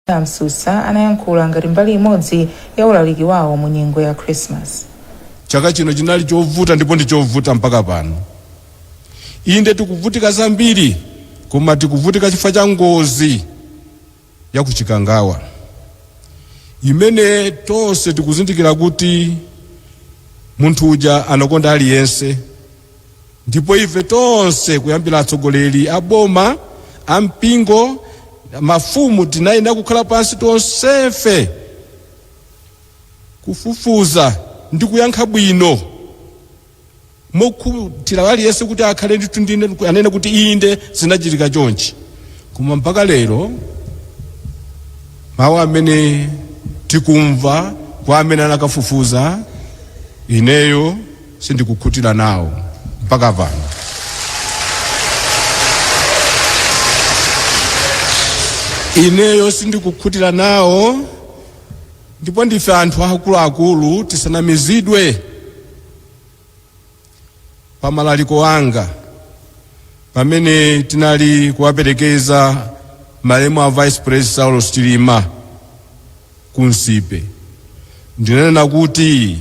A Msusa anayankhula ngati mbali imodzi ya ulaliki wawo mu nyengo ya Christmas. Chaka chino chinali chovuta ndipo ndi chovuta mpaka pano. Inde tikuvutika zambiri, koma tikuvutika chifukwa cha ngozi ya ku Chikangawa imene tonse tikuzindikira kuti munthu uja anakonda aliyense, ndipo ife tonse kuyambira atsogoleri a boma, a mpingo, mafumu, tinayenera kukhala pansi tonsefe kufufuza ndi kuyankha bwino mokhutira aliyense kuti akhale ndithu ndine anene kuti inde zinachitika chonchi. Koma mpaka lero mawu amene tikumva kwa amene anakafufuza, ineyo sindikukhutira nawo mpaka pano. Ineyo sindikukhutira nawo, ndipo ndife anthu akuluakulu, tisanamizidwe. Pa malaliko anga pamene tinali kuwaperekeza malemu a Vice President Saulos Chilima ku Nsipe, ndinanena kuti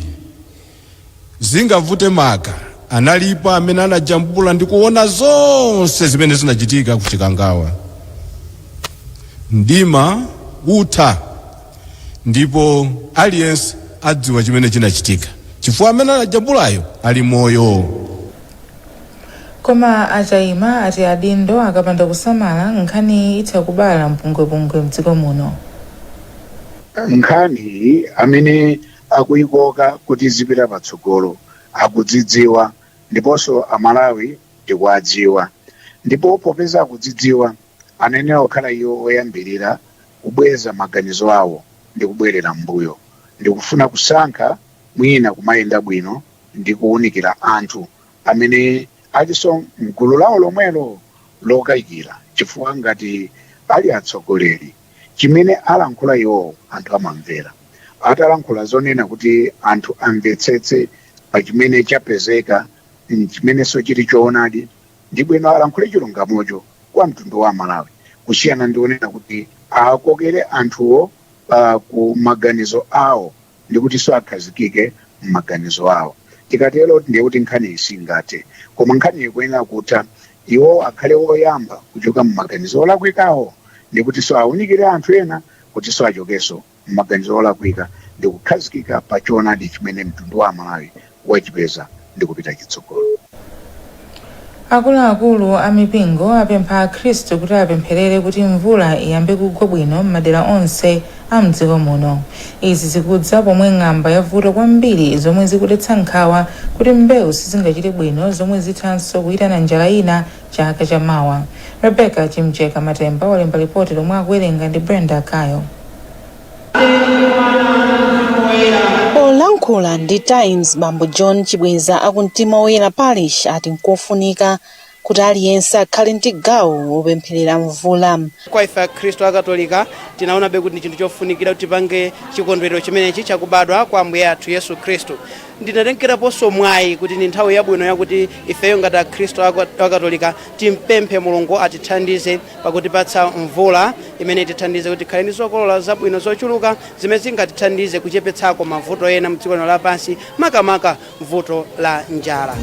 zingavute maka analipo amene anajambula ndi kuona zonse zimene zinachitika ku Chikangawa. Mdima utha ndipo aliyense adziwa chimene chinachitika chifukwa amene anajambulayo ali moyo. Koma a Chaima ati adindo akapanda kusamala nkhaniyi itha kubala mpungwepungwe mdziko muno. Nkhani iyi amene akuyikoka kuti izipita patsogolo akudzidziwa, ndiponso Amalawi tikuwadziwa, ndipo popeza akudzidziwa anayenera kukhala iwo oyambirira kubweza maganizo awo ndi kubwerera m'mbuyo ndi kufuna kusankha mwina kumayenda bwino ndi kuwunikira anthu amene alinso m'gulu lawo lomwelo lokayikira, chifukwa ngati ali atsogoleri chimene alankhula iwowo anthu amamvera. Atalankhula zonena kuti anthu amvetsetse pa chimene chapezeka chimenenso chili choonadi, ndi bwino alankhule chilungamocho kwa mtundu wa Amalawi kusiyana ndi kunena kuti akokere anthuwo ku maganizo awo ndi kutinso akhazikike m'maganizo awo. Tikatero ndiye kuti nkhaniyi singathe. Koma nkhaniyi ikuyenera kutha, iwo akhale oyamba kuchoka m'maganizo olakwikawo ndi kutinso awunikire anthu ena kutinso achokenso m'maganizo olakwika ndi kukhazikika pa choonadi chimene mtundu wa Amalawi wachipeza ndi kupita chitsogolo. Akuluakulu a mipingo apempha akhristu kuti apempherere kuti mvula iyambe kugwa bwino m'madera onse a mdziko muno. Izi zikudza pomwe ng'amba yavuta kwambiri zomwe zikudetsa nkhawa kuti mbewu sizingachite bwino zomwe zithanso kuyitana njala ina chaka cha mawa. Rebecca Chimjeka Matemba walemba lipoti lomwe akuwerenga ndi Brenda Kayo. Polankhula ndi Times, Bambo John Chibweza aku Mtima Woyera Parish ati nkofunika kuti aliyense akhale ndi gawo lopempherera mvula. Kwa ife Akhristu Akatolika tinaonabe kuti ndi chinthu chofunikira kuti tipange chikondwerero chimenechi chakubadwa kwa Ambuye athu Yesu Khristu. Ndinatengeraponso mwayi kuti ndi nthawi yabwino yakuti ifeyo ngati Akhristu Akatolika timpemphe Mulungu atithandize pakutipatsa mvula imene itithandize kuti tikhale ndi zokolola zabwino zochuluka zimene zingatithandize kuchepetsako mavuto ena mdziko lino lapansi, makamaka vuto la njala.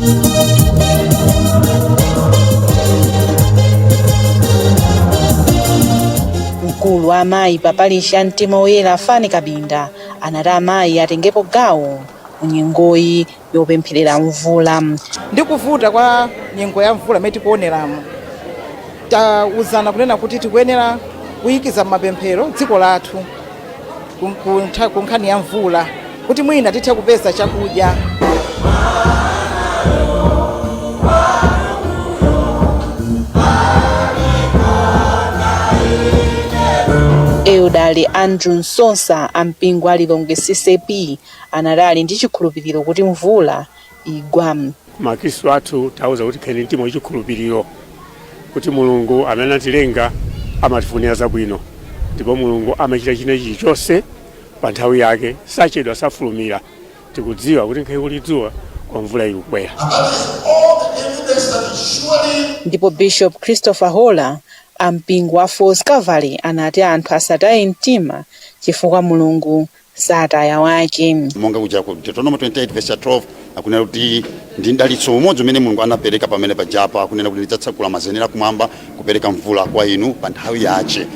Mkulu wa amayi pa parish ya Mtima Woyera, Fani Kabinda, anati amayi atengepo gawo mu nyengoyi yopempherera mvula. Ndi kuvuta kwa nyengo ya mvula imene tikuoneramo, tauzana kunena kuti tikuyenera kuyikiza m'mapemphero dziko lathu ku nkhani ya mvula kuti mwina tithe kupeza chakudya. Eudali Andrew Msosa a mpingo wa Lilongwe CCAP anati ali ndi chikhulupiriro kuti mvula igwa. Akhristu athu tawauza kuti khalani mtima wachikhulupiriro kuti Mulungu amene anatilenga amatifunira zabwino, ndipo Mulungu amachita china chilichonse pa nthawi yake, sachedwa, safulumira. Tikudziwa kuti ngakhale kuli dzuwa koma mvula ikubwera. Ndipo Bishop Christopher Hola Ampingo wa Falls Calvary anati anthu asataye mtima chifukwa Mulungu sataya wake. Monga kuja ku Deuteronomy 28 verse 12 akunena kuti ndi mdalitso umodzi umene Mulungu anapereka pamene pajapa, akunena kuti ndidzatsekula mazenera kumwamba kupereka mvula kwa inu pa nthawi yache.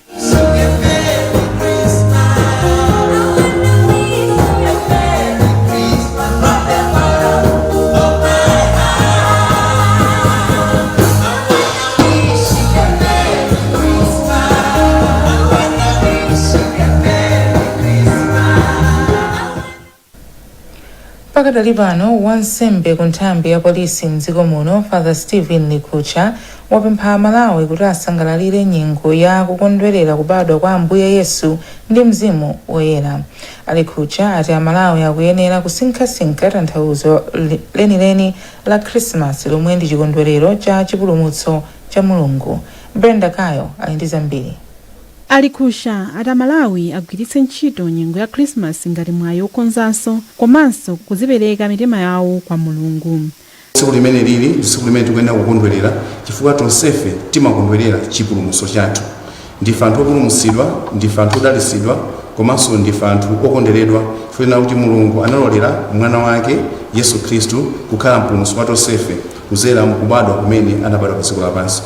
Pakadali pano, wansembe ku nthambi ya polisi mdziko muno, Father Stephen Likucha, wapempha Amalawi kuti asangalalire nyengo ya kukondwerera kubadwa kwa Ambuye Yesu ndi Mzimu Woyera. Alikucha ati Amalawi akuyenera kusinkhasinkha tanthauzo lenileni la Khrisimasi, lomwe ndi chikondwerero cha chipulumutso cha Mulungu. Brenda Kayo ali ndi zambiri. Alikusha ati Amalawi agwiritse ntchito nyengo ya Khrisimasi ngati mwayi okonzanso komanso kuzipereka mitima yawo kwa Mulungu. Tsiku limene lili ndi tsiku limene tikuyenera kukondwerera chifukwa tonsefe timakondwerera chipulumutso chathu. Ndife anthu opulumutsidwa, ndife anthu odalitsidwa, komanso ndife anthu okondweredwa chifukwa kuti Mulungu analolera mwana wake Yesu Khristu kukhala mpulumutsi wa tonsefe kudzera mukubadwa kumene anabadwa pa dziko lapansi.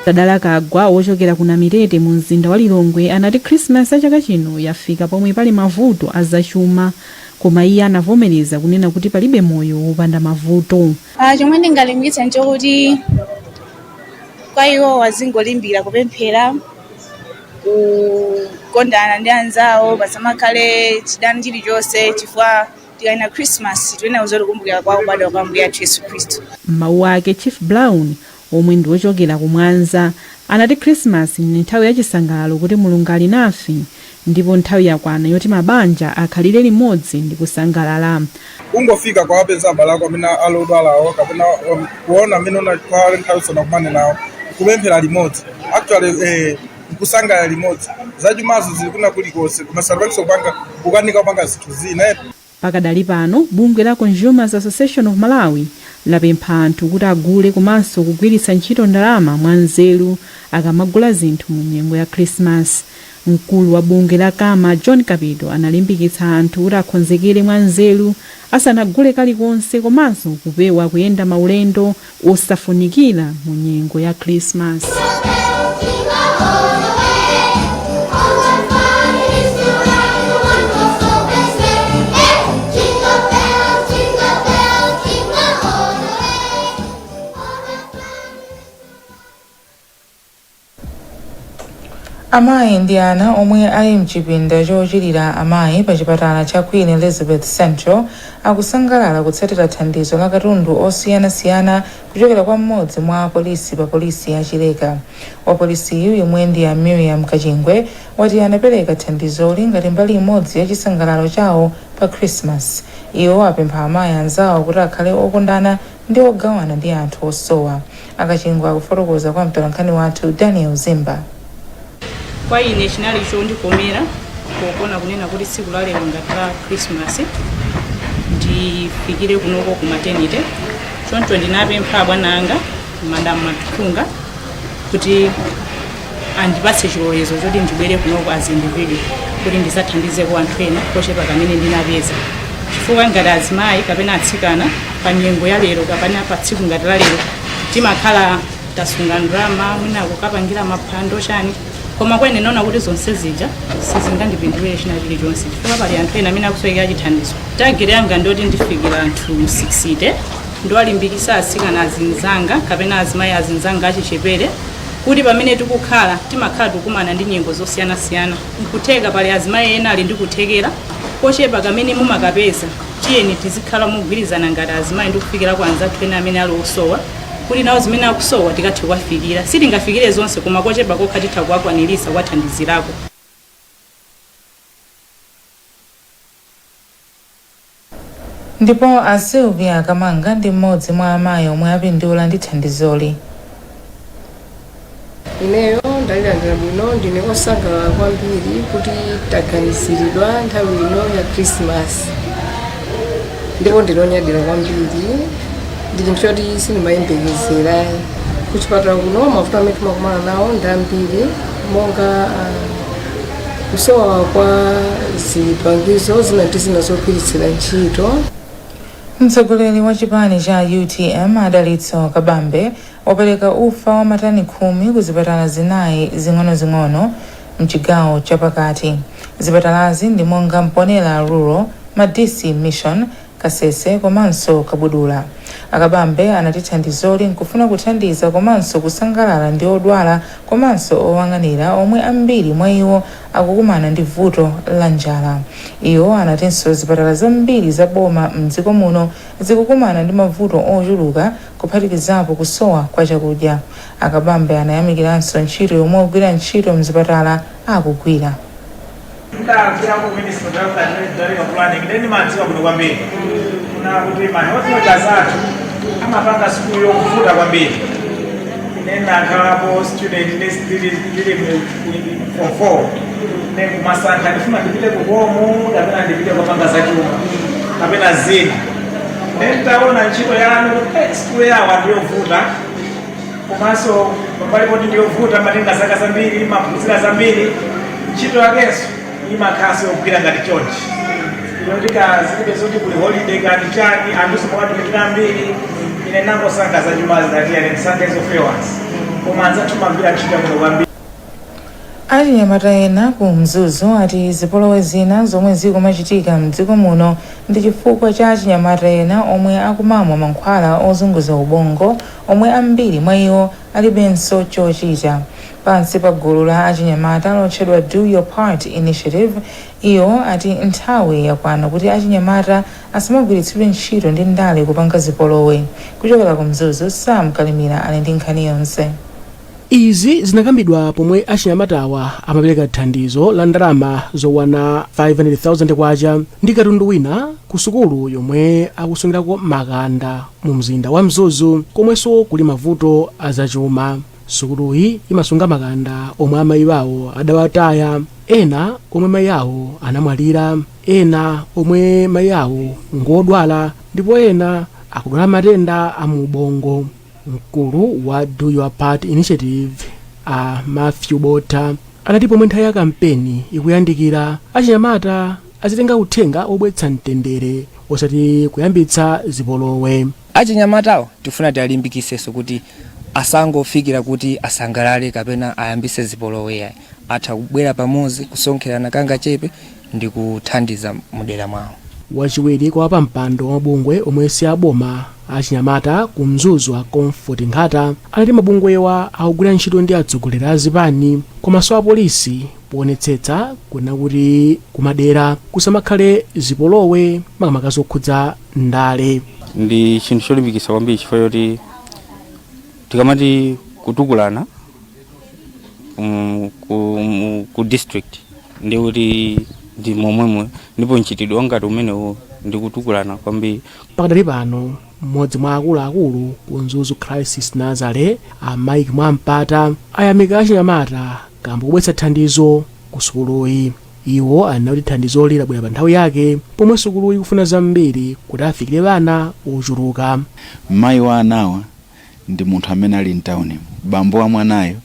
Tadala Kagwa, wochokera ku Namitete mu mzinda wa Lilongwe, anati Khrisimasi ya chaka chino yafika pomwe pali mavuto azachuma, koma iye anavomereza kunena kuti palibe moyo wopanda mavuto. Chomwe ndingalimbikitse nchokuti kwa iwo azingolimbikira kupemphera, kukondana ndi anzawo, pasamakhale chidani chilichonse, chifukwa tikayina Christmas tiyenera kuzoti kwa kubadwa kwa Ambuye athu Yesu Khristu. M'mawu ake, Chief Brown, omwe ndi wochokera ku Mwanza, anati Khrisimasi ndi nthawi yachisangalalo kuti Mulungu ali nafe, ndipo nthawi yakwana yoti mabanja akhalire limodzi ndi kusangalala. Kungofika kwawapeza abale ako amene ali odwalawo kapena kuona amene unakhala nthawi usanakumane nawo, kupemphera limodzi, actually nkusangalala limodzi. Zachumazo zili kuna kulikonse, koma salipangisa kupanga kukanika kupanga zinthu zina. Pakadali pano, bungwe la Consumers Association of Malawi lapempha anthu kuti agule komanso kugwiritsa ntchito ndalama mwanzeru akamagula zinthu mu nyengo ya Khrisimasi. Mkulu wa bungwe la CAMA, John Kapito, analimbikitsa anthu kuti akonzekere mwanzeru asanagule kalikonse komanso kupewa kuyenda maulendo osafunikira mu nyengo ya Khrisimasi. Amayi ndi ana omwe ali mchipinda chochilira amayi pa chipatala cha Queen Elizabeth Central akusangalala kutsatira thandizo la katundu osiyanasiyana kuchokera kwa mmodzi mwa apolisi pa polisi ya Chileka. Wapolisiyu, yemwe ndi a Miriam Kachingwe, wati anapereka thandizoli ngati mbali imodzi ya chisangalalo chawo pa Christmas. Iwo apempha amayi anzawo kuti akhale okondana ndi ogawana ndi anthu osowa. Akachingwe akufotokoza kwa mtolankhani wathu Daniel Zimba. Kwa ine chinali chondikomera pokona kunena kuti tsiku la lero ngati la Christmas ndifikire kunoko ku maternity. Choncho ndinapempha abwana anga, Madam Matukunga, kuti andipatse chilolezo choti ndibwere kunoko as individual kuti ndizathandizeko anthu ena kochepa kamene ndinapeza, chifukwa ngati azimayi kapena atsikana pa nyengo ya lero kapena pa tsiku ngati la lero timakhala tasunga ndalama mwina kukapangira maphwando chani, koma kwa ine naona kuti zonse zija sizingandipindulire china chilichonse chifukwa pali anthu ena amene akusowekera chithandizo. Target yanga ndoti ndifikira anthu 60. Ndiwalimbikisa atsikana azinzanga kapena azimayi azinzanga achichepere kuti pamene tikukhala timakhala tikumana ndi nyengo zosiyanasiyana, nkutheka pali azimayi ena ali ndi kuthekera kochepa kamene mumakapeza. Tiyeni tizikhala mogwirizana ngati azimayi ndi kufikira kwa anzathu ena amene ali osowa, kuti nawo zimene akusowa tikathe kuwafikira. Sitingafikire zonse, koma kochepa kokha titha kuwakwanirisa, kuwathandizirako. Ndipo a Sylvia Kamanga ndi mmodzi mwa amayi omwe apindula ndi thandizoli. Ineyo ndalilandira bwino, ndine osangalala kwambiri kuti taganiziridwa nthawi ino ya Christmas, ndipo ndinonyadira kwambiri. Ndi chinthu choti sindimayembekezera. Kuchipatala kuno mavuto amene timakumana nawo ndi ambiri, monga kusowa kwa zipangizo zina ndi zina zogwiritsira ntchito. Mtsogoleri wa chipani cha UTM, Adalitso Kabambe, wapereka ufa wa matani 10 ku zipatala zinayi zing'onozing'ono mchigawo chapakati. Zipatalazi ndi monga Mponela Rural, Madisi Mission, Kasese komanso Kabudula. Akabambe anati thandizoli nkufuna kuthandiza komanso kusangalala ndi odwala komanso owang'anira, omwe ambiri mwa iwo akukumana ndi vuto la njala. Iwo anatinso zipatala zambiri za boma mdziko muno zikukumana ndi mavuto ochuluka, kuphatikizapo kusowa kwa chakudya. Akabambe anayamikiranso ntchito yomwe ogwira ntchito mzipatala akugwira. Ndapita ku Ministry of Health and Medical Planning, then ndimadziwa bwino kwambiri kuna kuti ma health workers athu amapanga sukulu yokuvuta kwambiri. Ine nakhalapo student, ndili mu form 4, ne kumasankha ndifuna ndipite kukomo kapena ndipite kupanga zachuma kapena zina. Ne nditaona ntchito yanu, sukulu yawo ndiyovuta, komanso pambali poti ndiyovuta, matenga zaka zambiri, maphunzira zambiri, ntchito yakenso imakhaso yogwira ngati chonchi, yoti zilibe zoti kuli holiday kani chani, anthu simakatumikira ambiri. Ine nangosankha zachumazi, ndati ndisankhe zofewazi, koma anzathu magwira ntchito yabwino kwambiri. Achinyamata ena ku Mzuzu ati zipolowe zina zomwe zikumachitika mdziko muno ndi chifukwa cha achinyamata ena omwe akumamwa mankhwala ozunguza ubongo, omwe ambiri mwa iwo alibenso chochita. Pansi pa gulu la achinyamata lotchedwa Do Your Part Initiative, iwo ati nthawi yakwana kuti achinyamata asamagwiritsidwe ntchito ndi ndale kupanga zipolowe. Kuchokera ku Mzuzu, Sam Kalimira ali ndi nkhani yonse. Izi zinakambidwa pomwe achinyamatawa amapereka thandizo la ndalama zokwana 500,000 kwacha ndi katundu wina ku sukulu yomwe akusungirako makanda mu mzinda wa Mzuzu, komwenso kuli mavuto azachuma. Sukuluyi imasunga makanda omwe amayi awo adawataya, ena omwe mayi awo anamwalira, ena omwe mayi awo ngodwala, ndipo ena akudwala matenda a mu ubongo. Mkulu wa Do Your Part Initiative, a Matthew Bota, anati pomwe nthawi ya kampeni ikuyandikira, achinyamata azitenga uthenga obweretsa mtendere, osati kuyambitsa zipolowe. Achinyamatawo tifuna tiwalimbikisenso kuti asangofikira kuti asangalale kapena ayambise zipolowe ayi. Atha kubwera pamodzi, kusonkherana kangachepe ndi kuthandiza mudera mwawo. Wachiwiri kwa wapampando wa mabungwe omwe si aboma achinyamata ku Mzuzu, a Comfort Nkhata, anati mabungwewa akugwira ntchito ndi atsogoleri a zipani komanso apolisi poonetsetsa kunena kuti kumadera kusamakhale zipolowe, makamaka zokhudza ndale. Ndi chinthu cholimbikitsa kwambiri, chifukwa choti tikamati kutukulana ku district, ndi kuti ndi momwemo, ndipo mchitidwe wangati umenewo ndi kutukulana kwambiri. Pakadali pano, mmodzi mwa akuluakulu ku Mzuzu Crisis Nursery, a Mike Mwampata, ayamika achinyamata kamba kubweretsa thandizo ku sukuluyi. Iwo anena kuti thandizoli labwera pa nthawi yake, pomwe sukuluyi ikufuna zambiri kuti afikire ana ochuluka. Mayi wa anawa ndi munthu amene ali mtawuni, bambo wa mwanayo.